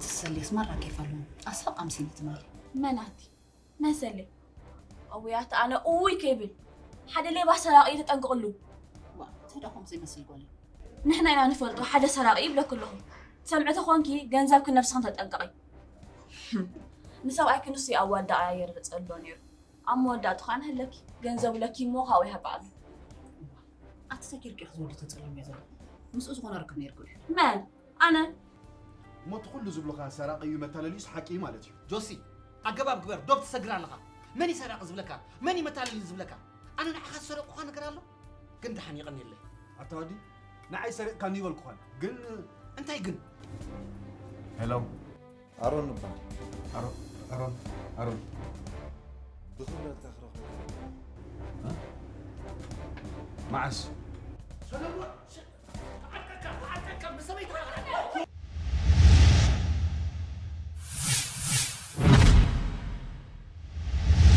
ትሰሌስ ማራ ኬፍ ኣለዎ። ኣስሕቕ ኣምሲኒ ትማሊ። መን ኣቲ? መን ሰሌ? ኣውያት ኣነ እውይ ከይብል ሓደ ሌባ ሰራቂ ተጠንቅቕሉ። ዋ፣ እንታይ ደኣ ከምኡ ዘይመስል ጓል እዩ? ንሕና ኢና ንፈልጦ ሓደ ሰራቂ ይብለክ ኣለኹ። ትሰምዒ ተኾንኪ ገንዘብክን ነብስኽን ተጠንቀቒ። ንሰብኣይኪ ንሱ እዩ ኣዋዳ ኣየርብፀሎ ነይሩ። ኣብ መወዳእቱ ከዓ ንህለኪ ገንዘቡ ለኪሞ ካብኡ ይሃብኣሉ። ኣቲ ሰኪርኪ ኢኺ ዝወዲ ተጸሊሙ እዩ ዘሎ። ምስኡ ዝኾነ ርክብ ነይርኩ ድዩ? መን? ኣነ? እሞ እቲ ኩሉ ዝብሉኻ ሰራቂ እዩ መታለሊ እዩስ ሓቂ እዩ ማለት እዩ። ጆሲ፣ ኣገባብ ግበር። ዶብ ትሰግር ኣለኻ። መን እዩ ሰራቂ ዝብለካ? መን እዩ መታለሊ ዝብለካ? ኣነ ንዓኻ ዝሰረቁኻ ነገር ኣሎ? ግን ደሓን የቐንየለይ። ኣታ ወዲ፣ ንዓይ ሰሪቕካኒ ይበልኩኻን። ግን እንታይ ግን? ሄሎ። ኣሮን እባ። ኣሮን፣ ኣሮን፣ ኣሮን። ብኽብረትካ ክረኽበካ። መዓስ?